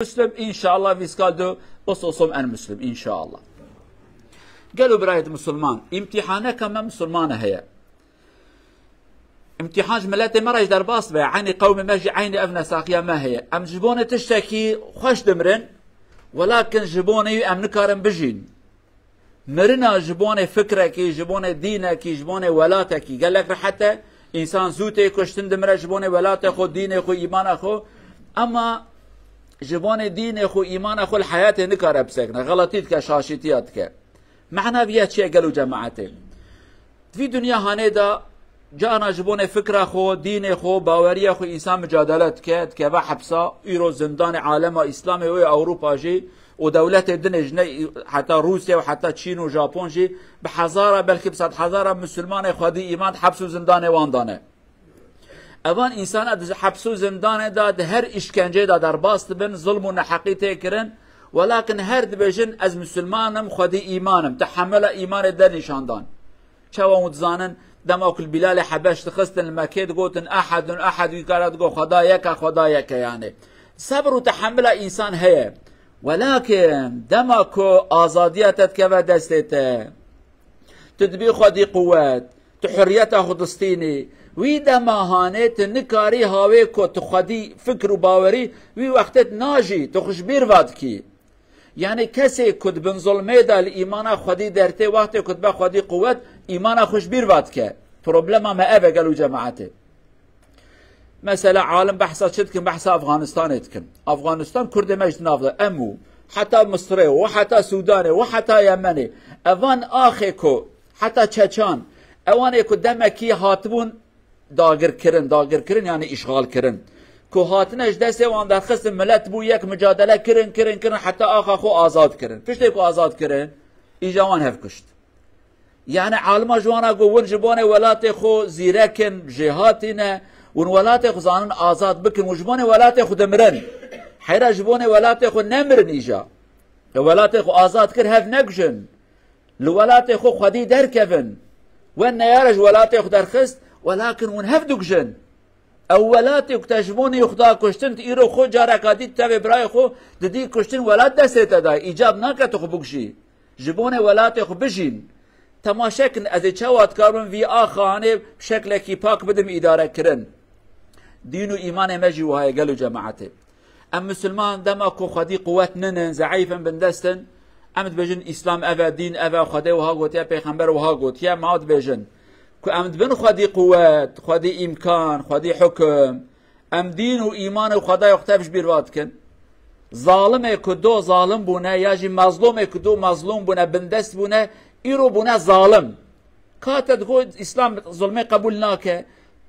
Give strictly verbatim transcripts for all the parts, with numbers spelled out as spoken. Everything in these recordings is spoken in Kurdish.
Muslim, inşallah vî skal du, usom en Muslim, inşallah. Gelo birayet Musulman, îmtîhaneka me Musulmane heye. Îmtîhan ji miletê me re jî derbas be, eynî qewmê me jî eynî ev nesaxiya me heye. Em ji bonê tiştekî xweş dimirin, welakin ji bonê wî em nikarin bijîn. Mirina ji bonê fikrekî, ji bonê dînekî, ji bonê welatekî gelek rehet e. Însan zû tê kuştin dimire ji bonê welatê xwe, dînê xwe, îmana xwe. Ema ji bonê dînê xwe, îmana xwe li heyatê nikare bisekine. Xeletî dike, şaşîtiya dike. Mehna vî ya çi ye gelo cemaetê? Di vî dinya hanê de carna ji bonê fikra xwe, dînê xwe, baweriya xwe însan micadele dike, dikeve hepsa. Îro zindanê alema Îslamê û yê Ewropa jî û dewletê dinê ji ne heta Rûsya û heta Çîn û Japon jî bi hezara, belkî bi sed hezara misilmanê xwedî îman di heps û zindanê wan de ne. Evan însana di heps û zindanê de, di her îşkenceyê de derbas dibin, zilm û neheqî tê kirin. Welakin her dibêjin, "Ez misilman im, xwedî îman im." Tehemula îmanê de nîşan dan. Çawa hûn dizanin, dema ku li Bîlalê Hebeş dixistin li Mekkê, digotin, "Ehedun ehed", wî kara digot, "Xweda yek e, Xweda yek e", yanî. Sebr û tehemula însan heye. Welakin dema ku azadiya te dikeve destê te, tu dibî xwedî quwet, tu hurriyeta xwe distînî. Wî dema hanê tu nikarî hawê ku tu xwedî fikr û bawerî, wî wextê tu najî, tu xwe ji bîr va dikî. Yanî kesê ku di bin zulmê de li îmana xwedî dertê, wextê ku dibe xwedî quwet, îmana xwe ji bîr va dike. Problema me ev e gelo cemaetê. Mesela alim behsa çi dikin? Behsa Afganistanê dikin. Afganistan Kurdê me ji nav de. Em û heta Misirê û heta Sûdanê û heta Yemenê. Evan axê ku heta Çeçan, ewanê ku demekî hatibûn dagirkirin, dagirkirin yani îşxalkirin. Ku hatine ji destê wan derxistin, milet bû yek, micadele kirin, kirin, kirin, heta axa xwe azad kirin. Piştê ku azad kirin, îja wan hev kuşt. Yani alima ji wana got, "Win ji bonê welatê xwe zîrek in, jêhatî ne, win welatê xwe zanin azad bikin, win ji bonê welatê xwe dimirin. Heyra ji bonê welatê xwe nemirin îja. E, welatê xwe azad kir, hev nekujin. Li welatê xwe xwedî derkevin. We neyare ji welatê xwe derxist, welakin hûn hev dikujin." Ew welatê ku te ji bo nî Xuda kuştin, tu îro xwe careka dî tevê birayê xwe didî kuştin, welat destê te dayê. Îcab nake tu xwe bikujî. Ji bonê welatê xwe bijîn. Temaşe kin, ez ê çawa dikaribim vî axa hanê bi şeklekî pak bidim îdarekirin. Dîn û îmanê me jî wiha ye gelo cemaetê. Em misilman dema ku xwedî quwet ninin, zeîf in, bindest in, em dibêjin, "Îslam ev e, dîn ev e, Xwedê wiha gotiye, Pêxember wiha gotiye", ma dibêjin. Ku em dibin xwedî quwet, xwedî îmkan, xwedî hukim, em dîn û îman û Xwedayê xwe tev ji bîr va dikin. Zalimê ku do zalim bûne, ya jî mezlûmê ku do mezlûm bûne, bindest bûne, îro bûne zalim. Ka te digot, Îslam zulmê qebûl nake,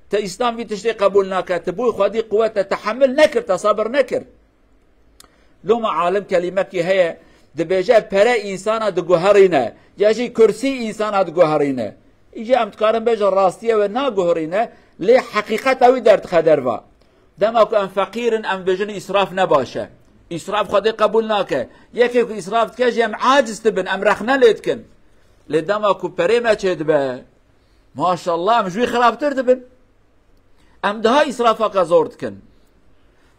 te Îslam vî tiştê qebûl nake, tu bû xwedî quwet, te tehemil nekir, te sabir nekir. Loma alim kelîmekî heye, dibêje, "Pere însana diguherîne, ya jî kursî însana diguherîne." Îje em dikarin bêjin, rastiye we naguherîne, lê heqîqeta wî derdixe derva. Dema ku em feqîr in, em dibêjin, "Îsraf ne baş e. Îsraf Xwedê qebûl nake." Yekê ku îsraf dike jî em aciz dibin, em rexne lê dikin. Lê dema ku perê me çêdibe, maşallah, em ji wî xirabtir dibin. Em daha îsrafaka zor dikin.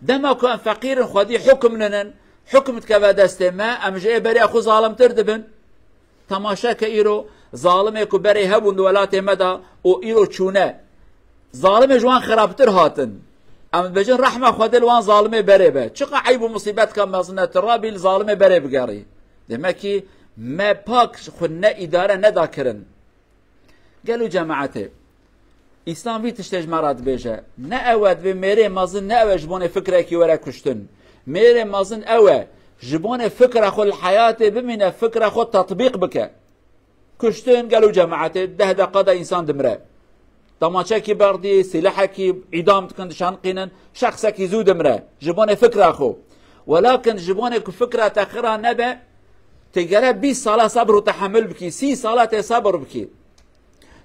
Dema ku em feqîr in, xwedî hukm ninin, hukm dikeve destê me, em ji ê beriya xwe zalimtir dibin. Temaşe ke îro zalimê ku berê hebûn di welatê me de û îro çûne. Zalimê ji wan xirabtir hatin. Em dibêjin, rehma Xwedê li wan zalimê berê be. Çiqa eyb û musîbetka mezin e, tu rabî li zalimê berê bigerî. Demek ki me pak xwe ne îdare neda kirin. Gelo cemaetê, Îslam vî tiştê ji me re dibêje. Ne ew e dibê mêrê mezin, ne ew e ji bonê fikrekî were kuştin. Mêrê mezin ew e, ji bonê fikra xwe li heyatê bimîne, fikra xwe tetbîq bike. Kuştin gelo cemaetê, deh deqa de însan dimire. Damaçekî berdî, silahekî îdam dikin, dişanqînin, şexsekî zû dimire. Ji bonê fikra xwe. Welakin ji bonê ku fikra te xira nebe, tu gere bîst sala sebr û tehemil bikî, sî sala tê sebr bikî.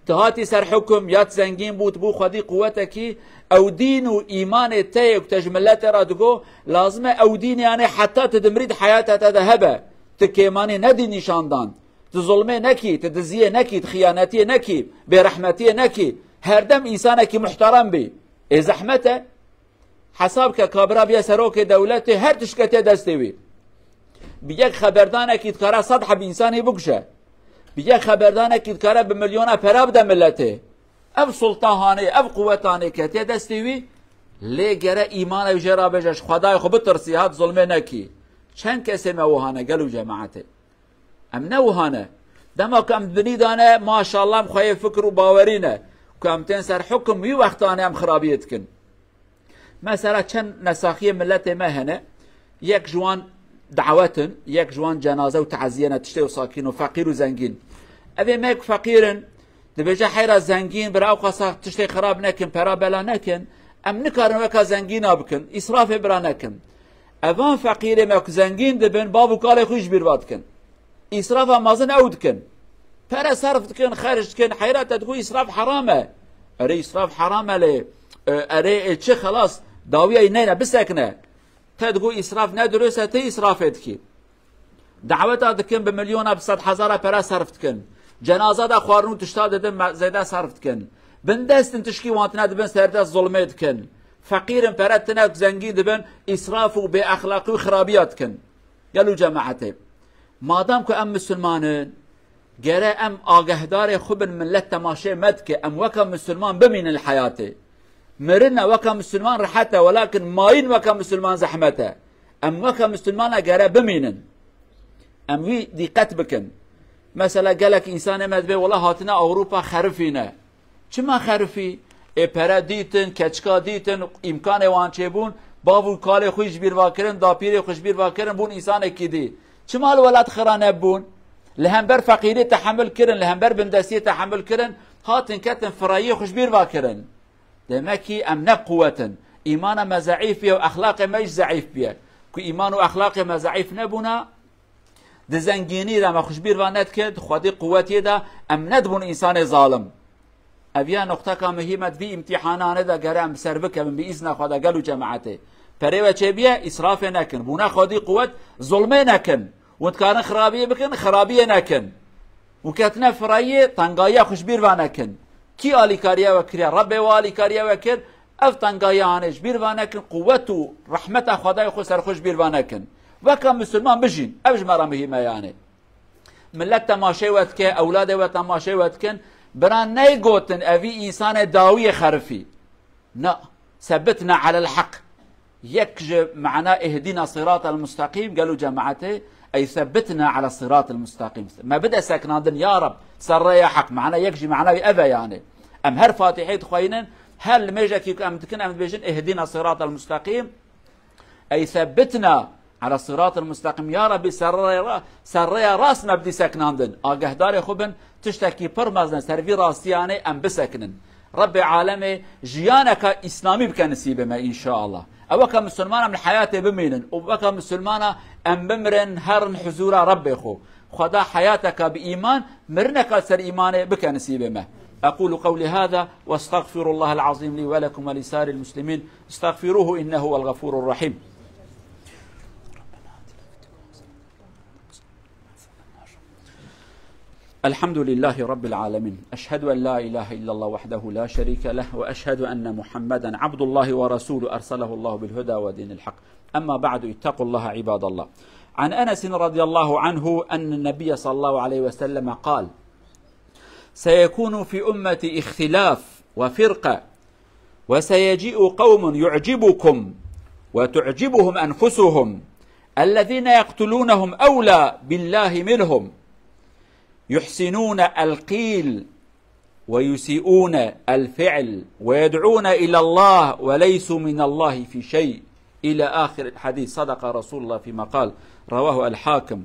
Tu hatî ser hukum, ya tu zengîn bû, tu bû xwedî quwetekî, ew dîn û îmanê te yê ku te ji miletê re digo, lazim e ew dîn, yanê heta tu dimrî di heyata te de hebe. Tu kêmanî nedî nîşan dan. Tu zulmê nekî, tu diziyê nekî, tu xiyanetiyê nekî, bêrehmetiyê nekî. Herdem însanekî muhterem bî. Ê zehmet e. Hesab ke kabira biye serokê dewletê, her tişt ketiye destê wî. Bi yek xeberdanekî dikare sed heb însanî bikuje. Bi yek xeberdanekî dikare bi milyona pera bide miletê. Ev sulta hanê, ev quweta hanê ketiye destê wî, lê gere îmana wî jê re bêje, ji Xwedayê xwe bitirsî, hat zulmê nekî. Çend kesê me wiha ne, gel û cemaetê? Em ne wiha ne. Dema ku em di binî de ne, maşallah, em xweyê fikir û bawerî ne. Ku em tên ser hukum, wî wextanê em xirabiyê dikin. Mesela çend nesaxiyê miletê me hene, yek ji wan dawet in, yek ji wan cenaze û teziye ne, tiştê wisa kîn û feqîr û zengîn. Evê me ku feqîr in, dibêje heyra zengîn, bira ew qasa tiştê xirab nekin, pera bela nekin, em nikarin weka zengîna bikin, îsrafê bira nekin. Evan feqîrê me ku zengîn dibin, bav û kalê xwe ji bîr va dikin. Îsrafa mezin ew dikin. Pere serf dikin, xerc dikin, heyra te digo îsraf heram e. Erê îsraf heram e lê, e, erê, e, çi xelas, dawiyê neyne, bisekine. Te digo îsraf ne dirust e, te îsrafê dikî. Daweta dikin, bi milyona, bi sed hezara pere serf dikin. Cenaza da xwarin û tişta didin, me-, zêde serf dikin. Bindestin tişkî wan tine dibin, serdest zulmê dikin. Feqîrin, pere tine, zengîn dibin, îsraf û bêexlaqî û xirabiya dikin. Gel û cemaetê, madem ku em misilman in, gere em agehdarê xwe bin, milet temaşê me dike, em weka misilman bimînin li heyatê. Mirine weka misilman rehet e, welakin mayîn weka misilman zehmet e. Em weka misilmana gere bimînin. Em wî dîqet bikin. Mesela gelek însanê me dibê, wela hatine Ewropa xerifîne. Çima xerifî? Ê pere dîtin, keçika dîtin, îmkanê wan çêbûn, bav û kalê xwe ji bîr va kirin, dapîrê xwe ji bîr va kirin, bûn însanekî dî. Çima li welat xira nebûn? Li hember feqîrî tehemil kirin, li hember bindestiyê tehemil kirin, hatin ketin firayiyê xwe ji bîr va kirin. Demek ki em ne quwet in. Îmana me zeîf biye û exlaqê me jî zeîf biye. Ku îman û exlaqê me zeîf nebûna, di zengînî de me xwe ji bîr va nedike, di xwedî quwetiyê de em nedibûn însanê zalim. Ev ya noqteka muhîm e, di vî îmtîhananê de gere em bi ser bikevin, bi îzna Xweda, gel û cemaetê. Perê we çêbiye, îsrafê nekin. Bûna xwedî quwet, zulmê nekin. Hûn dikarin xirabiyê bikin, xirabiyê nekin. Hûn ketine firayiyê, tengayiya xwe ji bîr va nekin. Kî alîkariya we kiriye? Rebbê we alîkariya we kir. Ev tengayiya hanê ji bîr va nekin, quwet û rehmeta Xwedayê xwe ser xwe ji bîr va nekin. Weka misilman bijîn. Ev ji me re muhîm e yanê. Milet temaşê we dike, ewladê we temaşê we dikin. Bira neygotin evî însanê dawiyê xerifî. Na, sebitna alel heq. Yek ji mana ihdina siratal mustaqîm, gel û cemaetê, ey sebitna ala siratal mustaqîm. Me bide seknandin, ya Reb, ser rêya heq. Mana yek ji mana wî ev e yanê. Em her Fatihê dixweynin, her limêjekî ku em dikin, em dibêjin, ihdina siratal mustaqîm. Ey sebitna ala siratal mustaqîm. Ya Rebî, ser rêya ra-, ser rêya rast me bidî seknandin. Agehdarê xwe bin, tiştekî pir mezin e, ser vî rastiyanê em bisekinin. Rebbê alemê jiyaneka îslamî bike nisîbê me înşaallah. Ew weke misilman em li heyatê bimînin û weke misilmana em bimirin herin huzûra Rebbê xwe. Xweda heyateka bi îman, mirineka ser îmanê bike nisîbê me. أقول قولي هذا وأستغفر الله العظيم لي ولكم ولسائر المسلمين. استغفروه إنه هو الغفور الرحيم. الحمد لله رب العالمين. أشهد أن لا إله إلا الله وحده لا شريك له، وأشهد أن محمدا عبد الله ورسوله أرسله الله بالهدى ودين الحق. أما بعد، اتقوا الله عباد الله. عن أنس رضي الله عنه أن النبي صلى الله عليه وسلم قال: سيكون في أمتي اختلاف وفرقة، وسيجيء قوم يعجبكم وتعجبهم أنفسهم، الذين يقتلونهم أولى بالله منهم، يحسنون القيل ويسيئون الفعل ويدعون إلى الله وليسوا من الله في شيء، إلى آخر الحديث. صدق رسول الله فيما قال. رواه الحاكم.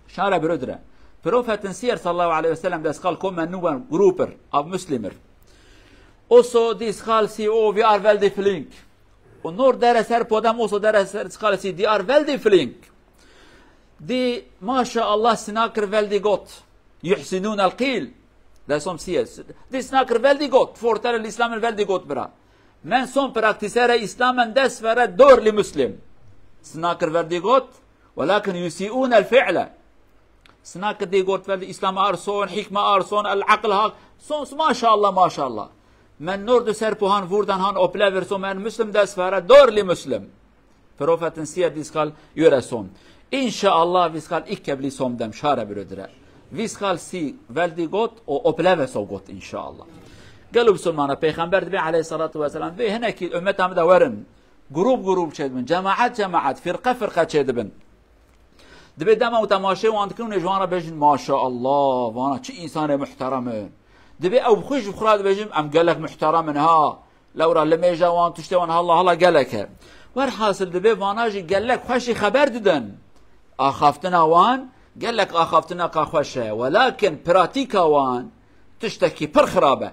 Şare birudre. Profetin siyer sallallahu aleyhi ve sellem des qal kommen nur Gruppen av Muslimer. Also, dies qal sie, oh, wir are weltlich flink. Und nur der es Herr Podem, also der es Herr Skal sie, die are weltlich flink. Die, maşallah, snakker weltlich gut. يحسنون القيل. Das ist um siyer. Die snakker weltlich gut. Vorteil Islam weltlich gut, bra. Men son praktisere Islam en des wäre dörli Muslim. Snakker weltlich gut. ولكن يسيئون الفعل. Snakker die got, weltlich Islam arson, hikme arson, el aql hak. Son, maşallah, maşallah. Men nur du ser pohan vurdan han oplever som en Muslim des fare dor li Muslim. Profetin siye diskal yöre som. İnşallah viskal ik kebli som dem şare bürüdüre. Viskal si veldi got o opleve so got inşallah. Gelu Müslümana Peygamber dibe aleyhissalatu vesselam ve hene ki ümmet amda verin. Grup grup çedbin, cemaat cemaat, firqa firqa çedbin. Dibê dema û temaşê wan dikin û ji wan re bêjin, "Maşallah, vana çi însanê muhterem in." Dibê ew bi xwe ji xwe re dibêjin, "Em gelek muhterem in ha." Lewra limêja wan, tiştê wan hala hala gelek e. Werhasil dibê vana jî gelek xweşî xeber didin. Axaftina wan gelek axaftineka xweş e. Welakin pratîka wan tiştekî pir xirab e.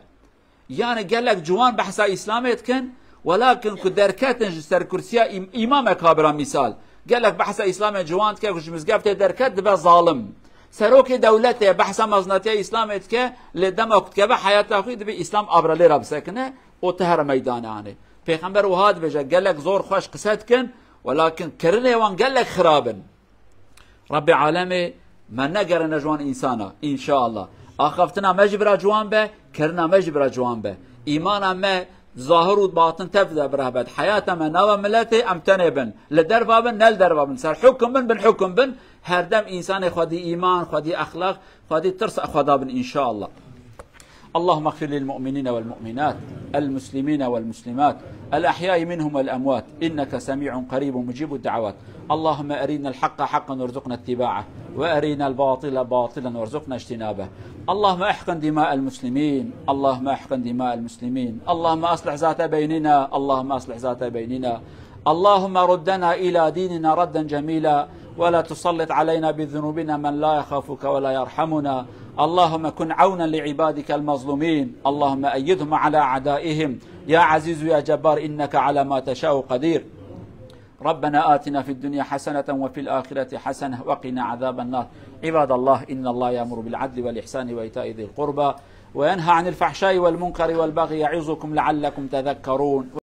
Yani gelek ciwan behsa Îslamê dikin, welakin ku derketin ji ser kursiya îm-, îmameka bira mîsal. Gelek behsa Îslamê ciwan dike ku ji mizgeftê derket dibe zalim. Serokê dewletê behsa mezinatiya Îslamê dike, lê dema ku dikeve heyata xwe dibê Îslam abra lê re bisekine û tu here meydanê anê. Pêxember wiha dibêje, gelek zor xweş qise dikin, welakin kirinê wan gelek xirab in. Rabbê alemê me negerine ji wan însana, înşallah. Axaftina me jî bira ciwan be, kirina me jî bira ciwan be. Îmana me zahir û batin tev de bi rehbet. Heyata me nava miletê em tenê bin. Li derva bin, ne li derva bin. Ser hukum bin, bin hukum bin. Her dem însanê xwedî îman, xwedî exlaq, xwedî tirsa Xweda bin, înşallah. اللهم اغفر للمؤمنين والمؤمنات، المسلمين والمسلمات، الأحياء منهم والأموات، إنك سميع قريب مجيب الدعوات. اللهم أرنا الحق حقا وارزقنا اتباعه، وأرنا الباطل باطلا وارزقنا اجتنابه. اللهم احقن دماء المسلمين، اللهم احقن دماء المسلمين، اللهم أصلح ذات بيننا، اللهم أصلح ذات بيننا. اللهم ردنا إلى ديننا ردا جميلا، ولا تسلط علينا بذنوبنا من لا يخافك ولا يرحمنا. اللهم كن عونا لعبادك المظلومين. اللهم أيدهم على أعدائهم. يا عزيز يا جبار، إنك على ما تشاء قدير. ربنا آتنا في الدنيا حسنة وفي الآخرة حسنة وقنا عذاب النار. عباد الله، إن الله يأمر بالعدل والإحسان وإيتاء ذي القربى وينهى عن الفحشاء والمنكر والبغي يعظكم لعلكم تذكرون.